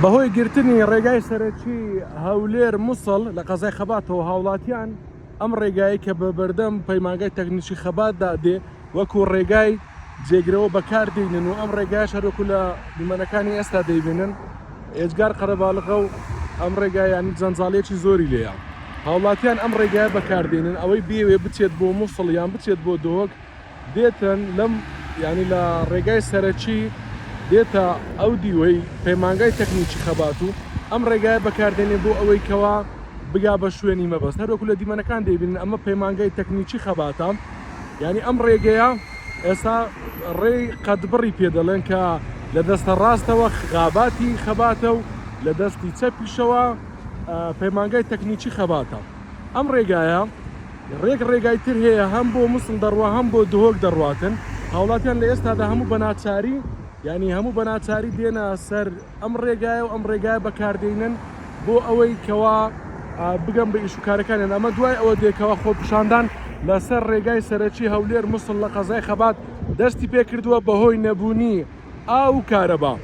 بەهۆی گرتنی ڕێگای سەرەکی هەولێر موسڵ لە قەزای خەباتەوە هاوڵاتیان ئەم ڕێگایەی کە بە بەردەم پەیمانگای تەکنیکی خەباتدا دێ وەکو ڕێگای جێگرەوە بەکار دێنن و ئەم ڕێگایش هەروەکو لە دیمەنەکانی ئێستا دەیبینن ئێجگار قەرەباڵغە و ئەم ڕێگایانی جەنجاڵیەکی زۆری لێیە هاوڵاتیان ئەم ڕێگایە بەکاردێنن ئەوەی بێوێ بچێت بۆ موسڵ یان بچێت بۆ دهۆک دێتن لەم یانی لە ڕێگای سەرەکی دێتە ئەو دیوەی پەیمانگای تەکنیکی خەبات و ئەم ڕێگایە بەکاردێنێ بۆ ئەوەی کەوا بگا بە شوێنی مەبەست هەروەکو لە دیمەنەکان دەیبینن ئەمە پەیمانگای تەکنیکی خەباتە یانی ئەم ڕێگەیە ئێستا ڕێی قەدبڕی پێ دەڵێن کە لە دەستە ڕاستەوە غاباتی خەباتە و لە دەستی چەپیشەوە پەیمانگای تەکنیکی خەباتە ئەم ڕێگایە ڕێک ڕێگای تر هەیە هەم بۆ موسڵ دەڕوا هەم بۆ دهۆک دەڕواتن هاوڵاتیان لە ئێستادا هەموو بەناچاری یعنی هەموو بەناچاری دێنە سەر ئەم ڕێگایە و ئەم ڕێگایە بەکاردێنن بۆ ئەوەی کەوا بگەم بە ئیش و کارەکانیان ئەمە دوای ئەوە دێکەوە خۆپیشاندان لەسەر ڕێگای سەرەکی هەولێر موسڵ لە قەزای خەبات دەستی پێکردووە بەهۆی نەبوونی ئاو و کارەبا.